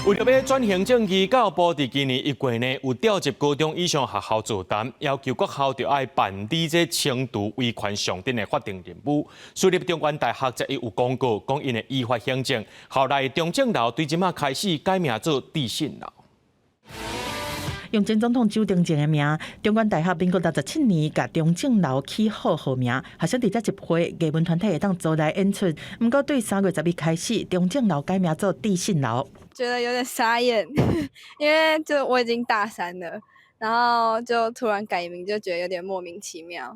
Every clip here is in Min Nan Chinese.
為著欲轉型正義，教育部佇今年1月呢，有調集高中以上學校座談，要求各校著愛辦理這清除威權象徵的法定任務。私立中原大學才有公告，講𪜶會依法行政，校內中正樓對這馬開始改名做致信樓。用前總統蔣中正的名，中原大學民國67年共中正樓起好號名，學生佇遮集會，藝文團體會當租來演出。毋過對3月11開始，中正樓改名做致信樓。覺得有點傻眼，因為就我已經大三了，然後就突然改名，就覺得有點莫名其妙。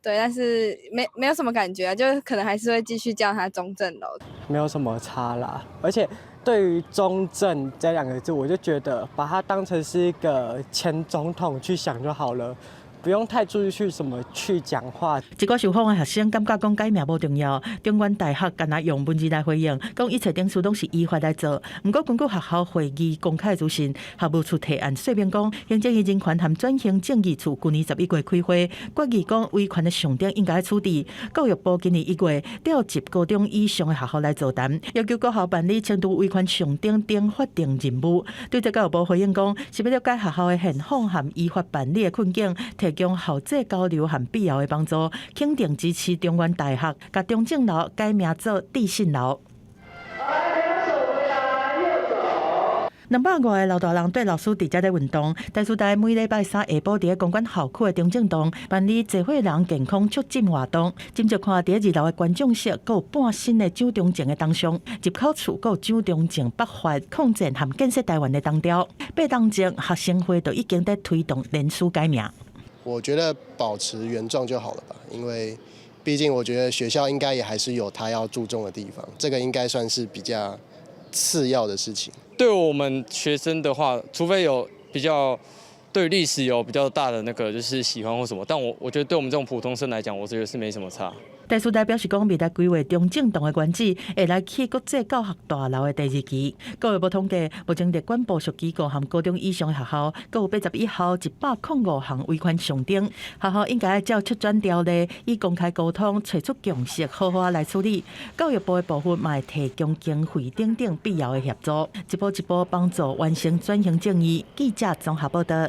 對，但是沒有什麼感覺啊，就可能還是會繼續叫它中正樓。沒有什麼差啦，而且對於中正這兩個字，我就覺得把它當成是一個前總統去想就好了，不用太注意去什麼去講話。一寡受訪的學生感覺講改名無重要，中原大學干焦用文字來回應，講一切程序攏是依法來做。毋過根據學校會議公開資訊，學務處提案說明講，行政院人權和轉型正義處舊年11月開會，決議講威權的象徵應該處置。教育部今年1月調集高中以上的學校來座談，要求各校辦理清除威權象徵等法定任務。對這教育部回應講，是欲了解學校的現況和依法辦理的困境，提供校際交流和必要的幫助，肯定支持中原大學共中正樓改名做致信樓。200外个老大人綴老師佇遮咧運動，台師大每禮拜三下晡佇咧公館校區的中正堂辦理濟歲人健康促進活動。斟酌看佇咧二樓的觀眾席，閣有半身的蔣中正的銅像，入口處閣有蔣中正北伐抗戰和建設台灣的銅雕。8冬前學生會就已經佇推動聯署改名。我覺得保持原狀就好了吧，因為畢竟我覺得學校應該也還是有他要注重的地方，這個應該算是比較次要的事情。對我們學生的話，除非有比較對歷史有比較大的那個就是喜歡或什麼，但我覺得對我們這種普通生來講，我覺得是沒什麼差。台師大表示講，未來規劃中正堂的原址會來起國際教學大樓的第二期。教育部統計，目前列管部屬機構和高中以上的學校，閣有81校105項威權象徵。學校應該照促轉條例，以公開溝通、揣出共識，好好來處理。教育部的部分嘛會提供經費等等必要的協助，一步一步幫助完成轉型正義。記者綜合報道。